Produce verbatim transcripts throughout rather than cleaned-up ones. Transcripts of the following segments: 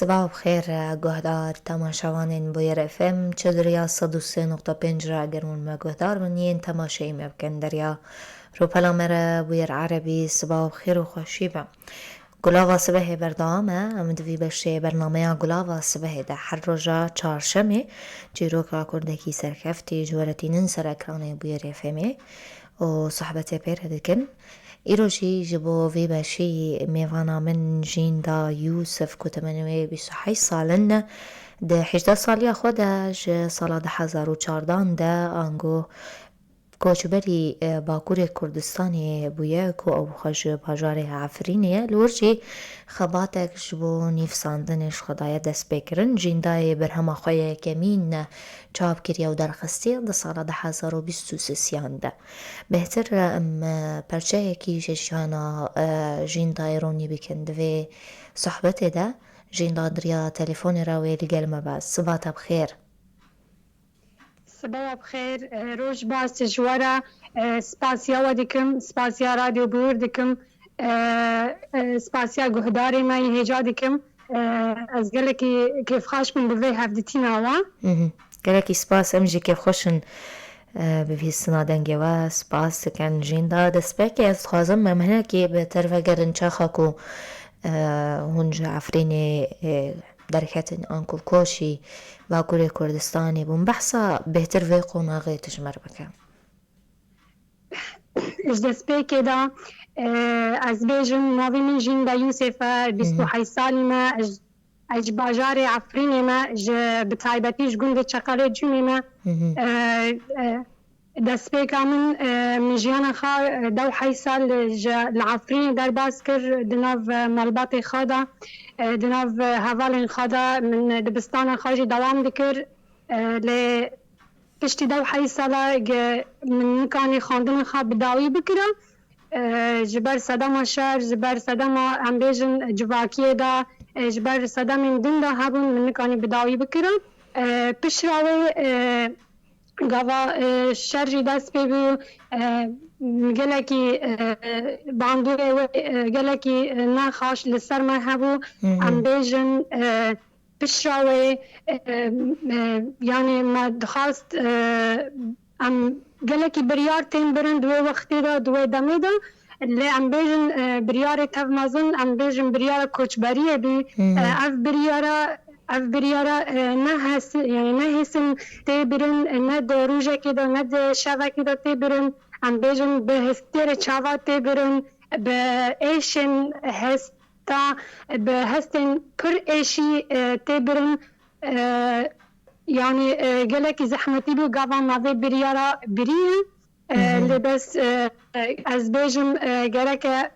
Sibav xêr, guhdar, temaşevanên Bûyer F M, çi di riya sed û sê nokta pênc re eger hûn me guhdar bin, yên temaşeyî me bikin, di riya rûpela me re Bûyer Erebî, sibav xêr û xweşî be. Gulava Sibehê berdewam e. Em di vî beşê bernameya Gulava Sibehê de her roja çarşemê çîroka kurdekî serkeftî ji we re tînin ser ekranê Bûyerê F M'ê û sohbetê pê re dikin. Îro jî ji bo vî beşî mêvana min Jînda Yûsif ku temenê wê bîst û heşt sal in, di hejdeh saliya xwe de ji sala du hezar û çardan de ango koçberî, e, Bakurê Kurdistanê bûye ku ew xwe ji bajarê Efrînê ye. Li wir jî xebatek ji bo nivîsandinê ji xwe daye destpêkirin. Jîndayê berhema xwe yekemîn çap kiriye û derxistiye di sala du hezar û bîst û sêyan de. Bêhtir em, e, perçeyekî ji jiyana, e, Jîndayê ronî bikin di vê sohbetê de. Jînda di riya telefonê re wê li gel me be. Siba te bi xêr. Sibeya bi xêr, e, roj baş ji we re, e, spasiya we dikim, spasiya Radyo Bûr dikim, e, e, spasiya guhdarê me yê hêja dikim. E, ez gelekî kêfxweş bûm bi vê hevdîtina we. Mhm. Gelekî spas, em jî kêfxweş in, e, bi bihîstina dengê we. Spas dikin Jînda. Destpêkê ez dixwazim em hinekî bi te re vegerin çaxa ku, e, hûn ji Efrînê, e, derketin anku koçî Bakurê Kurdistanê bûn. Behsa bêhtir vê qonaxê tu ji me re bike. Ji destpêkê de, e, ez bêjim, navê min Jînda Yûsif e, bîst û heşt salî me, ez, ez ji bajarê Efrînê me, ji, bi taybetî ji gundê Çeqelê Cûmê me. Hı hı. E, e, Destpêka min, e, min jiyana xwe, e, deh û heşt sal ji, li Efrînê derbas kir, di nav, e, malbatê xwe de, e, di nav, e, hevalên xwe de min dibistana xwe jî dewam dikir. E, lê piştî deh û heşt sala ge-, min nikanî xwendina xwe bi dawî bikira. E, ji ber sedema şer, ji ber sedema, em bêjin, civakiyê de, e, ji ber sedemên din de hebûn, min nikanî bi dawî bikira. E, piştre wê, e, Gava, e, şer jî dest pê bû, e, gelekî, e, bandorê wê, e, gelekî, e, nexweş li ser me hebû. Hı hı. Em bêjin, e, piştre wê, e, e, yanî me dixwest, e, em gelekî biryar tên birin di wê wextê de, di wê demê de. Lê em bêjin, e, biryarê tev mezin, em bêjin biryara koçberiyê bû. Hı hı. E, ev biryara, ev biryara, e, ne hes-, yani ne hêsin tê birin, ne di rojekê de, ne di şevekê de tê birin. Em bêjin bi hestiyarê çava tê birin, bi êşên hesta, bi hestên pir êşî, e, tê birin. E, yani, e, gelekî zehmetî bû gava me vê biryara biriye. E, Hı hı. Lê bes, e, ez bêjim, e, gereke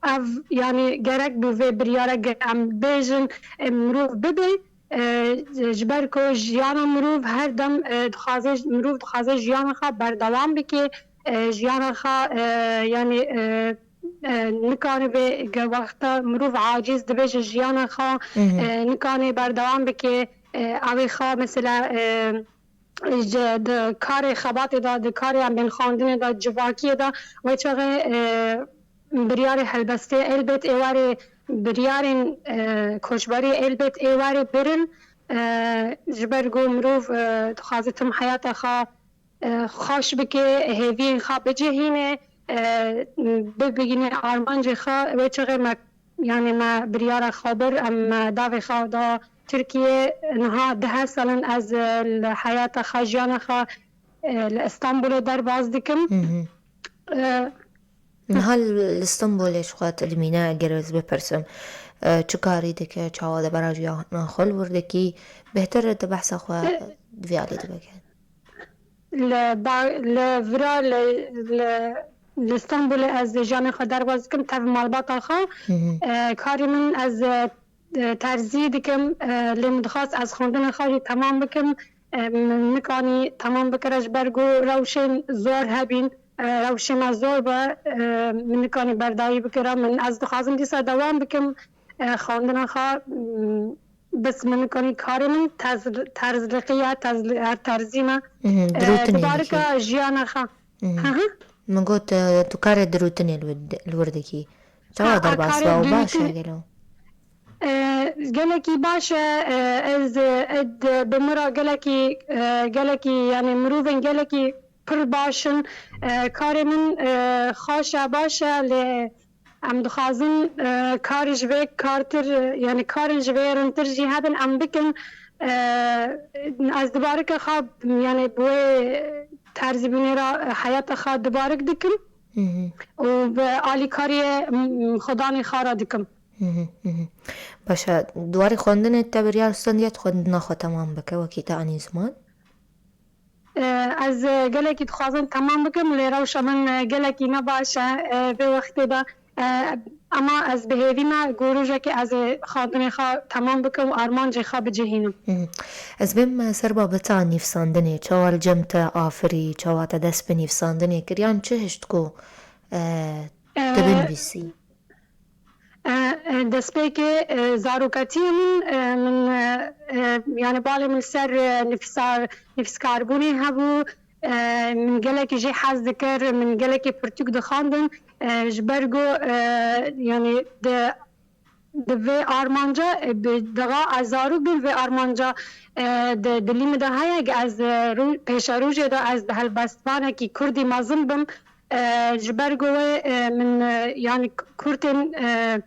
ev, yani gerek bi vê biryara ge-, em bêjin, e, mirov bibe, e, ji ber ku jiyana mirov her dem, e, dixwaze, mirov dixwaze jiyana xwe berdewam bike, e, jiyana xwe, e, yani, e, e, nikare vê ge-, wexta mirov aciz dibe ji jiyana xwe, Hı hı. E, nikare berdewam bike, e, ew ê xwe mesela, e, ji, di karê xebatê de, di karê em bên xwendinê de, civakiyê de, wê çaxê, e, biryarê helbestê elbet êwarê biryarên, e, koçberî elbet êwarê birin, e, ji ber ku mirov, e, dixwaze tim heyata xwe, e, xweş bike, hêviyên xwe bicihîne, e, bibîne armancê xwe, wê çaxê me Yani me biryara xwe bir, em, e, davê xwe da Tirkiye. Niha deh sal in ez, e, li heyata xwe, jiyana xwe, e, li Îstanbulê derbas dikim. Hı hı. E, Niha li Îstanbulê ji xwe tu dimîne, eger ez bipirsim, e, çi karî dike, çawa debara jiyana xwe li wir dikî, bêhtir tu behsa xwe E, vê alî dibike. Li ba-, li vira li, li, li Stenbolê ez jiyana xwe derbas dikim, tev malbata xwe. Hı hı. E, karê min ez, e, terzî dikim, e, lê min dixwest ez xwendina xwe jî temam bikim. E, min nikanî temam bikira ji ber ku rewşên zor hebîn, e, rewşê me zor be, e, min nikanî berdawî bikira. Min, ez dixwazim dîsa dewam bikim, e, xwendina xwe, m, Bes min nikanî karê min terz-, terzliqî ya, terzli-, her terzî me. Mhm, E, dirûtinê di barika dikî. Jiyana xwe. Mhm. Hı hı. Min got, e, tu karê dirûtinê li wir, li wir dikî. Çawa Ha, a derbas karê ba û baş e dirûtin-, gelo? E, gelekî baş e, e, ez, e, ed, bi min re gelekî, e, gelekî, yani mirovên gelekî pir baş in. E, karê min, e, xweş e, baş e, lê em dixwazin, e, karê ji vê kartir, yani karên ji vê rintir jî hebin, em bikin. E, ez dibarike xwe, yani bi wê terzîbûnê re heyata xwe dibarik dikim. Hı hı. Û bi alîkariyê, m-, m-, xwedanê xwe re dikim. Hı hı, hı hı. Baş e, di warê xwendinê te biryar standiye tu xwendina xwe temam bike, wekî te anî ziman? E, ez, e, gelekî dixwazim temam bikim, lê rewşa min, e, gelekî ne baş e, e, vê wextê de. E, ema ez bi hêvî me ku rojekê ez ê xwendinê xwe temam bikim û armancê xwe bicihînim. Hı hı. Ez bêm, e, ser babeta nivîsandinê, çawa li cem te afirî, çawa te dest bi nivîsandinê kir, yan çi hişt ku, e, E, tu binivîsî? E, e, destpêkê, e, zaroketiyê min, e, min, e, e, yani balê min ser, e, nifîsar-, nifîskarbûnê hebû. E, min gelekî jê hez dikir, min gelekî pirtûk dixwendin. E, ji ber ku, e, yani di, di vê armanca, e, bi, diga ez zarok bûm, vê armanca, e, di dilî min de heye ku ez, e, rû-, pêşerojê de ez bi helbestvanekî kurdî mezin bim. E, ji ber ku wê, e, min, e, yani kurtên, e,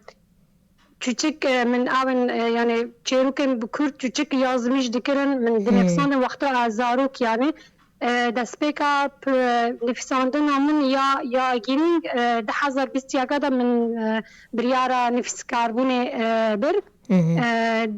çûçik, e, min ew in, e, yani çêrokên bi kurt çûçik yazmîş dikirin, min Hmm. dinivîsandin wexta ez zarok yani. E, destpêka p-, nivîsandina min ya, ya girîng, e, du hezar bîst û yek de min, e, biryara nivîskarbûnê, e, bir. Hı hı. E,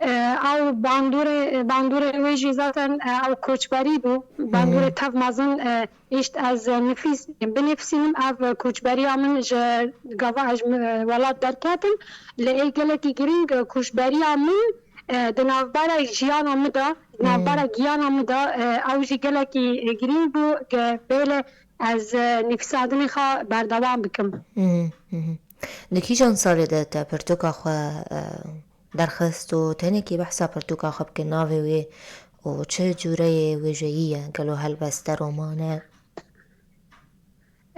E, ew bandorê, bandorê wê jî zaten, e, ew koçberî bû. Bandorê Hı. tev mezin, e, îşt ez, e, nifîs, binivîsînim, ev koçberiya min ji gava ez, e, welat derketim. Lê ê gelekî girîng, e, koçberiya min, e, di navbera jiyana min de, di Hı. navbera giyana min de, e, ew jî gelekî, e, girîng bû, ge-, bêle ez, e, nivîsandinê xwe berdewam bikim. Hı hı, hı hı. Di kîjan salê de te pirtûka xwe, e, derxist û tenekî behsa pirtûka xwe bike, navê wê û çi cûreyê wêjeyî ye? Gelo helbest e, roman e?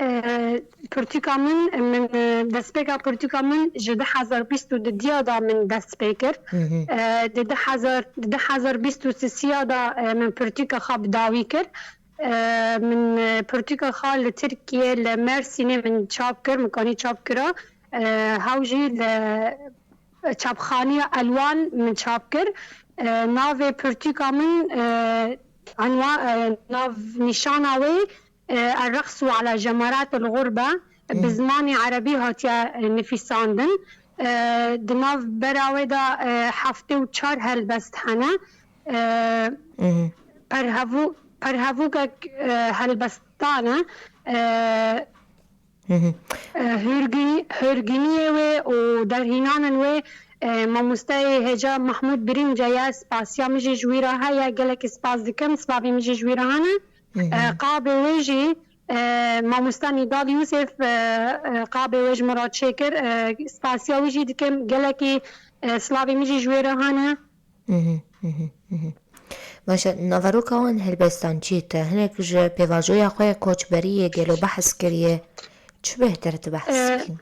E, pirtûka min, min, e, destpêka pirtûka min ji du hezar bîst û dudiya de min dest pê kir. Hı hı. E, di du hezar, di du hezar bîst û sisiya de, e, min pirtûka xwe bi dawî kir. E, min, e, pirtûka xwe li Tirkiye, li Mersînê min çap kir, min kanî çap kira. E, hew jî li çapxaniya Elwan min çap kir. E, navê pirtûka min, e, enwa-, e, nav nîşana wê, e, Erreqsu ala Jemaratil Ğurbe, Hmm. bi zimanê erebî hatiye, e, nifîsandin. E, di nav bera wê de, e, heftê û çar helbest hene. E, Mhm. perhevû-, perhevûkek, e, helbestan e. E, Hı hı. E, hûrgî-, hûrgîniyê wê û derhînanên wê, e, mamosteyê hêja Mehmûd Birînce ye, spasiya min jî ji wî re heye, gelekî spas dikim, silavê min jî ji wî re hene. Hı hı. E, qabê wê jî, e, mamoste Nîdal Yûsif, e, e, qabê wê ji min re çêkir, e, spasiya wî jî dikim, gelekî, e, silavê min jî ji wê re hene. Mhm, mhm, mhm. Baş e, naveroka wan helbestan çi ye? Te hinek ji pêvajoya xwe ya koçberiyê gelo behs kiriye? Çi bêhtir tu behs Eh, bikî?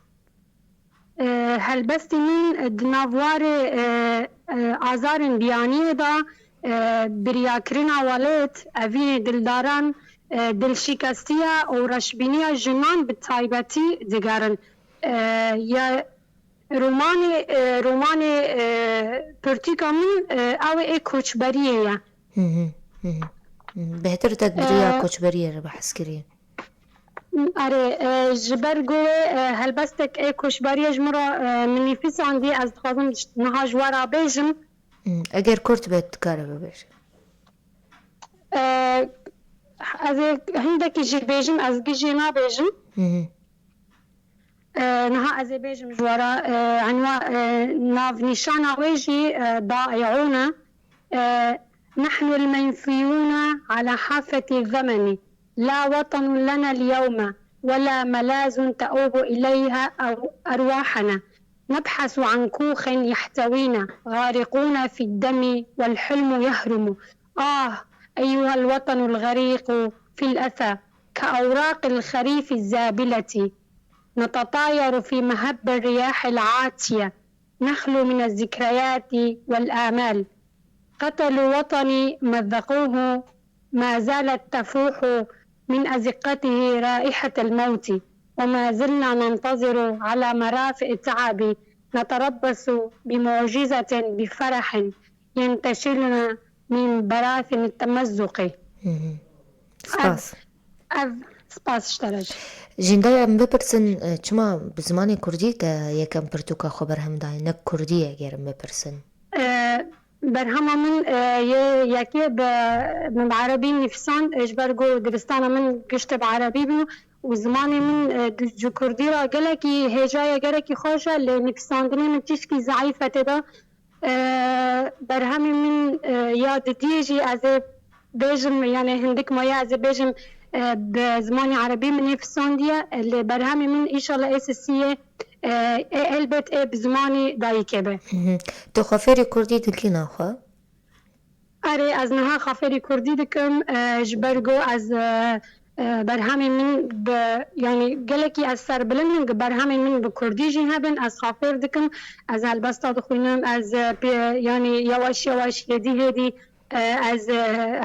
Eh, helbestê min di nav warê, eh, eh, azarên biyaniyê de, eh, biryakirina welêt, evînê dildaran, eh, dilşikestiya û reşbîniya jinan bi taybetî digerin. Eh, ya Romanê, e, romanê, e, pirtûka min, e, ew ê koçberiyê ye. Hı hı, hı hı. Hı. Bêhtir te di riya E, koçberiyê re behs kiriye. Erê, e, ji ber ku wê, e, helbestek ê koçberiyê ji min re, e, min nivîsandî, ez dixwazim niha ji we re bêjim. Hı, eger kurt be, tu kare bibêje. E, ez ê hindekî jî bêjim, ez gijî nabêjim. Hı hı. E, niha ez ê bêjim ji we re, e, enwa, e, navnîşana wê jî, e, Daiûn e. E, نحن المنفيون على حافة الزمن، لا وطن لنا اليوم، ولا ملاذ تؤوب إليها أو أرواحنا. نبحث عن كوخ يحتوينا، غارقون في الدم والحلم يهرم. آه، أيها الوطن الغريق في الأسى، كأوراق الخريف الزابلة، نتطاير في مهب الرياح العاتية، نخلو من الذكريات والآمال. قتلوا وطني، مذقوه، ما زالت تفوح من أزقته رائحة الموت، وما زلنا ننتظر على مرافق التعب، نتربص بمعجزة بفرح ينتشلنا من براثن التمزق. Hı hı. Spas. Ev, ev, spas ji te re jî. Jînda, em bipirsin, e, çima bi zimanê kurdî te yekem pirtûka xwe berhem dayê, ne kurdî ye, eger em bipirsin? E, berhema min, e, yê yekê bi, min bi erebî nivîsand, e, ji ber ku dibistana min giştî bi erebî bû û zimanê min, e, di, ji kurdî re gelekî hêja ye, gelekî xweş e, lê nivîsandinê min tişkî zeîf e tê de. E, berhemê min, e, ya didiyê jî ez ê bêjim, yani hindik maye ez ê bêjim, e, bi zimanê erebî min nivîsandiye, e, lê berhemê min înşallah ê sisiyê, e, ê elbet ê bi zimanê dayikê be. Hı hı. Tu xwe fêrî kurdî dikî naxwe? Erê, ez niha xwe fêrî kurdî dikim, e, ji ber ku ez, e, e, berhemên min bi, yanî gelekî ez serbilind im ku berhemên min bi kurdî jî hebin, ez xwe fêr dikim, ez helbesta dixwînim, ez, e, pê, yanî yewaş yewaş hêdî hêdî, e, ez, e,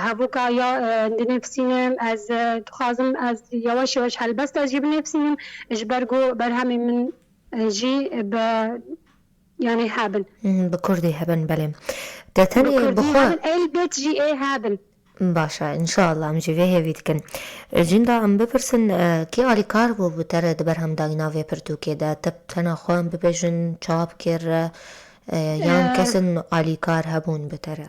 hevûka ya, e, dinivîsînim, ez, e, dixwazim ez yewaş yewaş helbesta jî binivîsînim, ji ber ku berhemên min, e, jî bi yanî hebin. Hmm, bi kurdî hebin, belê. Te Bi tenê kurdî bixwe hebin, elbet jî ê hebin. Baş e, înşallah em jî vê hêvî dikin. Jînda, em bipirsin, e, kî alîkar bû bi te re di berhemdayîna vê pirtûkê de? Te tena xwe em bibêjin çap kir, e, yan Ee, kesin alîkar hebûn bi te re?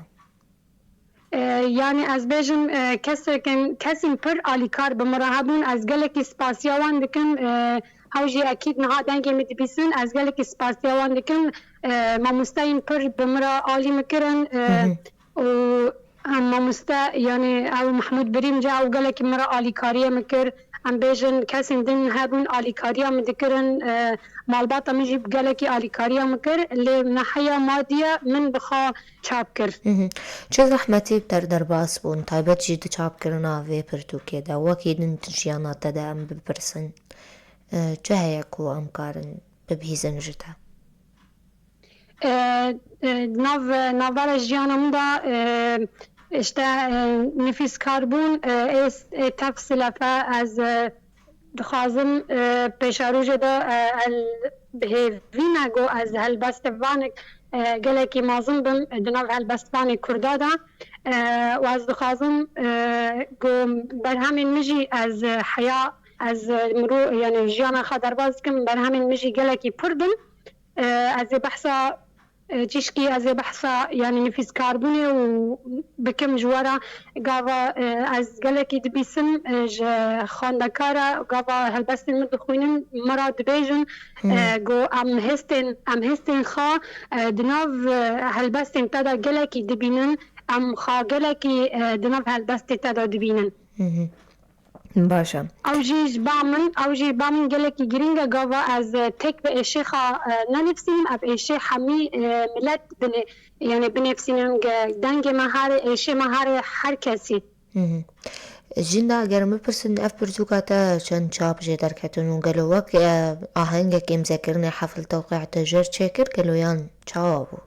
E, yani ez bêjim, e, kesekin, kesên pir alîkar bi min re hebûn. Ez gelekî spasiya wan dikim. E, ew jî ekîd niha dengê min dibîsin. Ez gelekî spasiya wan dikim. E, mamosteyên pir bi min re alî min kirin. E, Hı hı. û em mamoste, yani ew Mehmûd Birîmce, ew gelekî min re alîkariyê min kir. Em bêjin kesên din hebûn alîkariya min dikirin. E, malbata min jî gelekî alîkariya min kir. Lê neheya madiye min bi xwe çap kir. Hı hı. Çi zehmetî bi te re derbas bûn, taybet jî di çapkirina vê pirtûkê de, wekî din di jiyana te de em bipirsin, e, çi heye ku em karin bibihîzin ji te? E, e, nav, navbera jiyana min de, e, işte, e, nifîskar bûn, e, ê, ê tev silefe ez, e, dixwazim, e, pêşerojê de, e, el bi hêvî me ku ez helbestvanê, e, gelekî mezin bim, e, di nav helbestvanê kurda de. E, û ez dixwazim, e, ku berhemên min jî ez, e, heya, ez, e, mirû, yani jiyana xwe derbas dikim, berhemên min jî gelekî pir bin. E, ez ê behsa, e, çişkî ez ê behsa, yani nifîskarbûnê û bikim ji we re. Gava, e, ez gelekî dibîsim, e, ji xwendekara, gava helbestên min dixwînin, min re dibêjin, Hmm. e, ku em hêstên, em hêstên xwe, e, di nav, e, helbestên te de gelekî dibînin, em xwe gelekî, e, di nav helbestê te de dibînin. Hı hı. Baş e. Ew jî ji ba min, ew jî ba min gelekî girîng e, gava ez, e, tek bi êşê xwe, e, nenivîsînim, ev êşê hemî, e, milet binê-, yani binivîsînim, ge-, dengê me harê, êşê me harê her kesî. Hı hı. Jînda, eger min bipirsin, ev pirtûka te çend çap jê derketin û gelo wek, e, ahengek îmzekirinê hefl tewqîa te jêr çêkir, gelo yan çawa bû?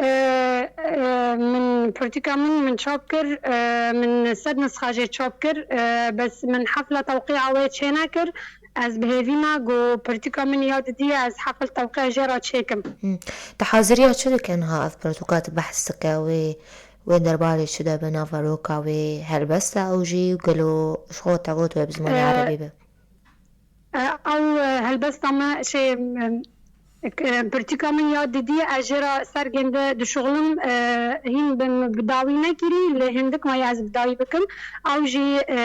E, e, min pirtûka min, min çap kir, e, min sed nisxa jê çap kir, e, bes min hefla tewqîa wê çênekir. Ez bi hêvî me ku pirtûka min ya didî ye, ez hefl tewqîa jê re çêkim. Hmm. Te haziriya çi dike niha ev pirtûka tu behs dike wê, wê derbarê çi de bi nav veroka wê helbest e ew jî û gelo ji xwe te got wê bi zimanê E, erebî be? E, ew, e, helbesta me, şey, e, e, pirtûka min ya didî, ez jê re ser gênde dişuxulim, e, hîn bi, bi dawî nekirî, lê hindik maye ez bi dawî bikim. Ew jî, e,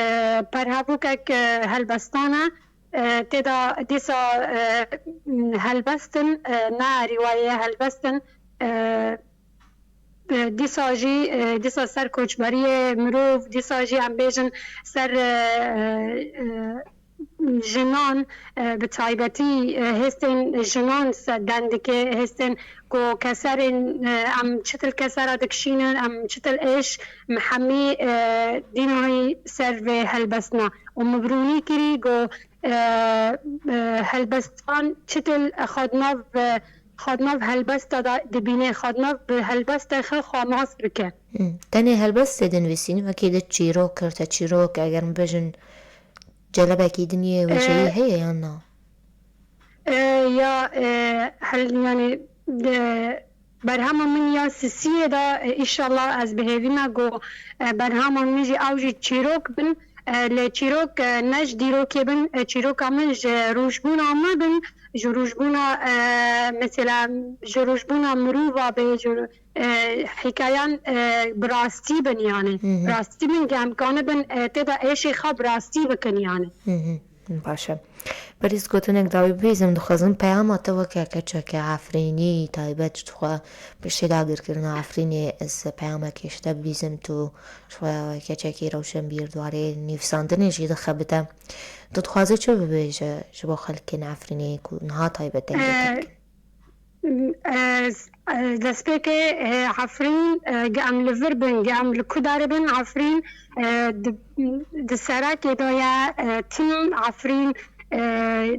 perhevokek, e, helbestan e. E, tê de dîsa, e, helbestin, e, ne rîwayê helbestin, e, e, dîsa jî, e, dîsa ser koçberiyê mirov, dîsa jî em bêjin ser, e, e, jinan, e, bi taybetî, e, hêstên jinan se-, den dike, hêstên ku keserên, e, em çitil kesera dikişînin, em çitil êş, em hemî, e, dînahî ser vê helbestina. Û min birûnî kirî ku, e, e, helbestan çitil xwe di nav, e, xwe di nav helbesta de dibîne, xwe di nav bi helbestê xwe xwe nas bike. Hmm. Tenê helbestê dinivîsîn, wekî di çîrok, kirte çîrok, eger min bêjin celebekî din yê wêjeyî heye yan na? E, ya e, hel, yani de, berhema min ya sisiyê de e, îşallah ez bi hêvî me ku e, berhema min jî ew jî çîrok bin. E, lê çîrok e, ne ji dîrokê bin, e, çîroka min ji rûjbûna me bin, ji rûjbûna e, mesela ji rûjbûna mirova bê, ji e, hikayan e, bi rastî bin yani. Rastî bin ku em kanibin e, tê de êşê xwe bi rastî bikin yani. Baş e. Berî gotinek dawî bibîzim, dixwazim peyama te weke keçeke Efrînî taybet ji xwe piştî dagirkirina Efrînê ez peyamekê ji te bibîzim, tu ji xwe keçekî rewşenbîr di warê nivîsandinê jî dixebite. Tu dixwazî çi bibêje ji bo xelkên Efrînê ku niha taybet dengê te dikin? E, s- e, Destpêkê e, Efrîn e, ge em li vir bin, ge em li ku derê bin, Efrîn e, di, di serekê de ye, e, tim Efrîn e,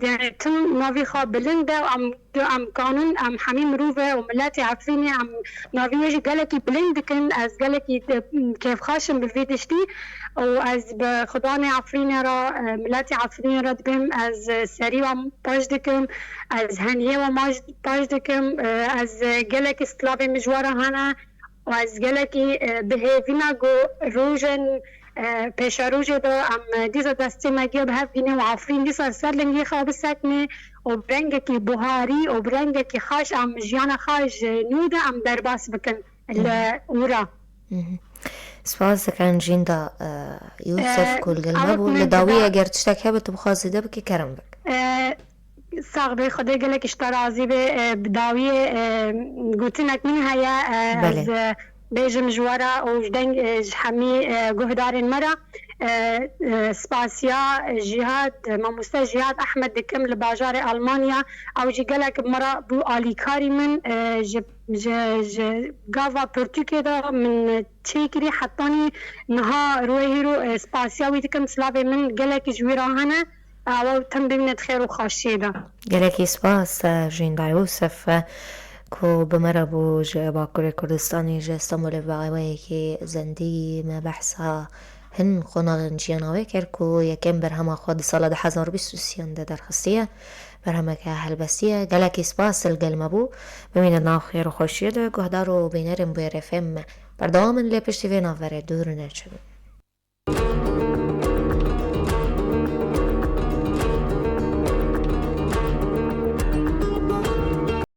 yani tim navî xwe bilind e û em, em kanin, em hemî mirov e û miletê Efrînê em navî wê jî gelekî bilind dikin. Ez gelekî e, kêfxweş im bi vî tiştî û ez bi xudanê Efrînê re, e, miletê Efrînê re dibêm, ez e, serî wan paş dikim, ez heniyê wan maş paş dikim, e, ez e, gelekî silavê min ji we re hene û ez gelekî e, bi hêvî me ku rojên e, pêşerojê de em e, dîsa destê me giya bi hev bînin û Efrîn dîsa ser lingê xwe bisekine û bi rengekî buharî û bi rengekî xweş em jiyana xwe ji nû de em derbas bikin li wira. Spas dikim Jînda e, Yûsef ku li gel me bû. Li dawî eger tiştek hebe tu bixwazî de bikî kerem bik. E, Sax be, Xwedê gelek ji te razî be. E, bi dawiyê e, gotinek min heye, e, ez e, bêjim ji we re û ji deng e, ji hemî e, guhdarên me re. E, e, spasiya Jîhad, mamoste Jîhad Ehmed dikim li bajarê Almanya. Ew jî gelek bi me re bû alîkarî min. E, ji, ji, ji gava pirtûkê de min çêkirî hetanî niha rûyê hîro e, spasiya wî dikim. Silavê min gelek ji wî re hene. Awa tim bimîne di xêr û xweşiyê de. Gelekî spas Jînda Yûsef ku bi me re bû ji Bakurê Kurdistanê, ji Stenbolê bi awayekî zendî me behsa hin qonaxên jiyana wê kir ku yekem berhema xwe di sala du hezar bîst û sê de derxistiye. Berhemeke helbestî ye. Gelekî spas li gel me bû. Bimîne nav xêr û xweşiyê de guhdar û bînerên Bûyerê F M me. Berdewam in lê piştî vê navberê dûr neçin.